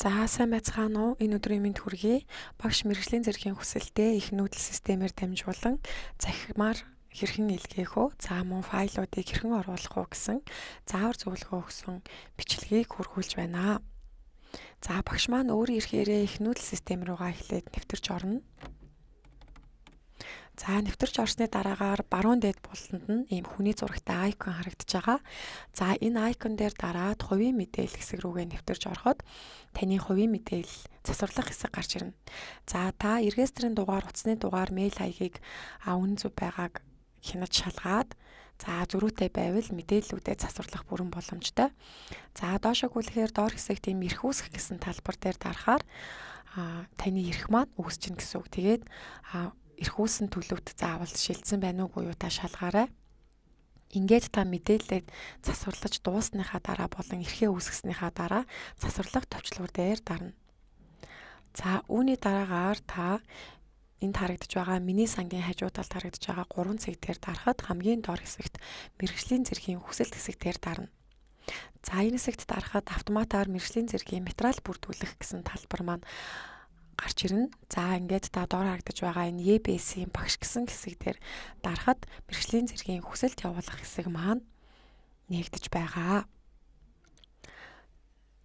За, сайн байцгаана уу? Энэ өдрийн мэнд хүргэе. Багш мэргэжлийн зэргийн хүсэлтээ их нүүдэл системээр дамжуулан захимаар хэрхэн илгээх үү? За, мөн файлуудыг хэрхэн оруулах уу гэсэн заавар зөвлөгөө өгсөн бичлэгийг хүргүүлж байна. За, багш маань өөрийн эрхээрээ их нүүдэл систем рүүгээ эхлээд нэвтэрч орно. За, нэвтэрч орсны дараагаар баруун дээд буланд нь ийм хүний зурагтай icon харагдаж байгаа. За, энэ icon дээр дараад хувийн мэдээлэл хэсэг рүүгээ нэвтэрч ороход таны хувийн мэдээлэл засварлах хэсэг гарч ирнэ. За, та регистрийн дугаар, утасны дугаар, мэйл хаягийг үнэн зөв байгааг хянаж шалгаад, за, зөрүүтэй байвал мэдээллүүдэд засварлах бүрэн боломжтой. За, доошоо гүйлгэхээр доор хэсэгт ийм эрх үүсгэх гэсэн талбар дээр дарахаар таны эрх маань үүсчихнэ гэсэн үг. Тэгээд эрх үүссэн төлөвт заавал шилжсэн байна уугүй юу та шалгаарай. Ингээд та мэдээлэлээ засварлаж дуусныхаа дараа болон эрхээ үүсгэснийхаа дараа засварлах товчлуур дээр дарна. За, үүний дараагаар та энд харагдаж байгаа миний сангийн хажуу талд харагдаж байгаа 3 цэг дээр дарахад хамгийн доор хэсэгт мэргэжлийн зэргийн хүсэлт хэсэг дээр дарна. За, энэ хэсэгт дарахад автоматар мэргэжлийн зэргийн материал бүрдүүлэх гэсэн талбар маань гарч ирнэ. За, ингээд та доор харагдаж байгаа энэ EBS-ийн багш гэсэн хэсэг дээр дарахад мэргэжлийн зэргийн хүсэлт явуулах хэсэг маань нээгдэж байгаа.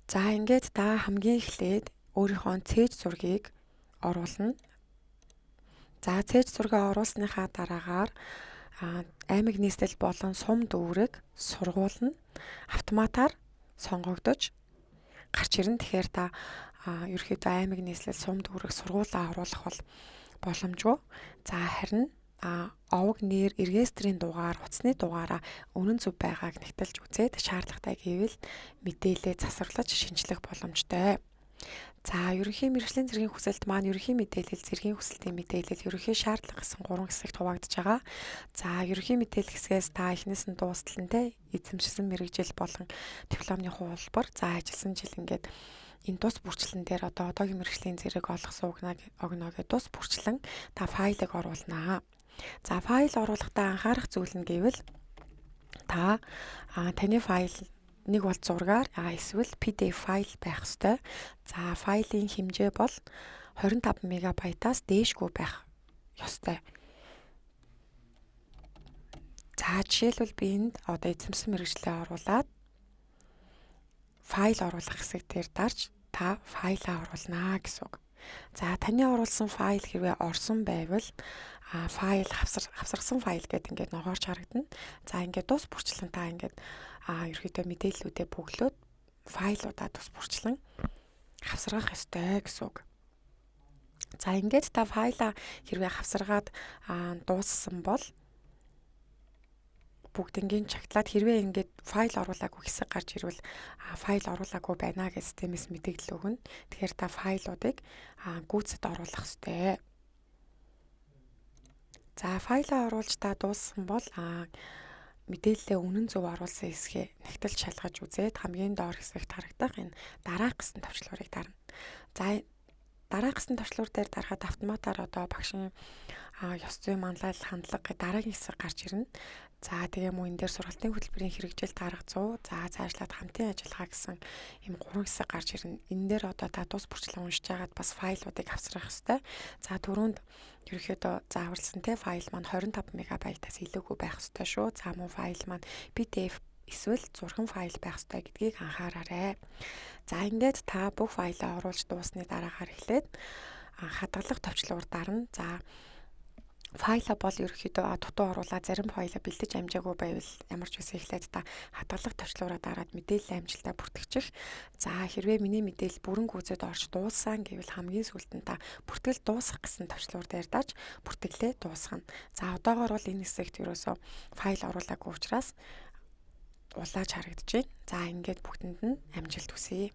За, ингээд та хамгийн эхлээд өөрийнхөө цээж зургийг оруулна. За, цээж зургаа оруулсныхаа дараагаар аймаг нийслэл болон сум дүүрэг, сургууль нь автоматар сонгогдож гарч ирнэ. Тэгэхээр та ерөөхдөө аймаг нийслэл, сум дүүрэг, сургуулаа оруулах бол боломжгүй. За, харин овог нэр, регистрийн дугаар, утасны дугаараа үнэн зөв байгааг нэгтэлж үзээд шаардлагатай гэвэл мэдээлэлээ засварлаж шинчлэх боломжтой. За, ерөнхий мэргэжлийн зэргийн хүсэлт маань ерөнхий мэдээлэл, зэргийн хүсэлтийн мэдээлэл, ерөнхий шаардлага гэсэн гурван хэсэгт хуваагдаж байгаа. За, ерөнхий мэдээлэл хэсгээс та эхнээс нь дуустал нь те эзэмшсэн мэргэжил болон дипломны хувилбар, за, ажилласан жил, ингээд энэ тус бүрчлэн дээр одоо одоогийн мэргэжлийн зэрэг олгосон огноо гэдэг тус бүрчлэн та файлыг оруулнаа. За, файл оруулахдаа анхаарах зүйл нь гэвэл та таны файл нэг бол зургаар эсвэл PDF файл байх ёстой. За, файлын хэмжээ бол 25 мегабайтаас дээшгүй байх ёстой. За, жишээлбэл би энд одоо эзэмсэн мэргэжлээ оруулаад файл оруулах хэсэг дээр дарж та файлаа оруулнаа гэсэн үг. За, таны оруулсан файл хэрвээ орсон байвал файл хавсарсан файл гэдэг ингээд ногоорч харагдана. За, ингээд тус бүрчлэн та ингээд ерөөдөө мэдээллүүдээ бөглөөд файлуудаа тус бүрчлэн хавсаргах ёстой гэсэн үг. За, ингээд та файлаа хэрвээ хавсаргаад дууссан бол бүгднгийн чагтлаад, хэрвээ ингээд файл оруулаагүй хэсэг гарч ирвэл файл оруулаагүй байна гэж системээс мэдээлэл өгнө. Тэгэхээр та файлуудыг гүйцэд оруулах ёстой. За, файлаа оруулж та дууссан бол мэдээлэлээ үнэн зөв оруулсан хэсгээ нэгтэл шалгаж үзээд хамгийн доор хэсэгт харагдах энэ дараах гэсэн товчлуурыг дарна. За, дараах гэсэн товчлуур дээр дарахад автоматар одоо багшийн ёс зүйн манлайлал хандлага гэх дараагийн хэсэг гарч ирнэ. За, тэгээ мөн энэ дээр сургалтын хөтөлбөрийн хэрэгжил дарга зүй, за, цаашлаад хамтын ажиллагаа гэсэн ийм гурван хэсэг гарч ирнэ. Энэ дээр одоо та тус бүрчлэн уншиж байгаад бас файлуудыг авсрах ёстой. За, түрүүнд ерөөхдөө зааварлсан те файл маань 25 мегабайтаас илүүгүй байх ёстой шүү. За, мөн файл маань PDF эсвэл зурган файл байх ёстой гэдгийг анхаараарай. За, ингээд та бүх файлаа оруулж дууссаны дараагаар эхлээд хадгалах товчлуур дарна. За, файлаа бол ерөөхдөө дутуу оруулаад зарим файлаа бэлдэж амжаагүй байвал ямар ч байсан эхлээд та хадгалах товчлуураа дараад мэдээлэл амжилтаа бүртгэчих. За, хэрвээ миний мэдээлэл бүрэн гүйцэд орж дууссан гэвэл хамгийн сүүлд нь та бүртгэл дуусгах гэсэн товчлуур дээр дарж бүртгэлээ дуусгана. За, одоогоор бол энэ хэсэгт ерөөсөө файл оруулаагүй учраас улааж харагдаж байна. За, ингээд бүгдэнд нь амжилт хүсье.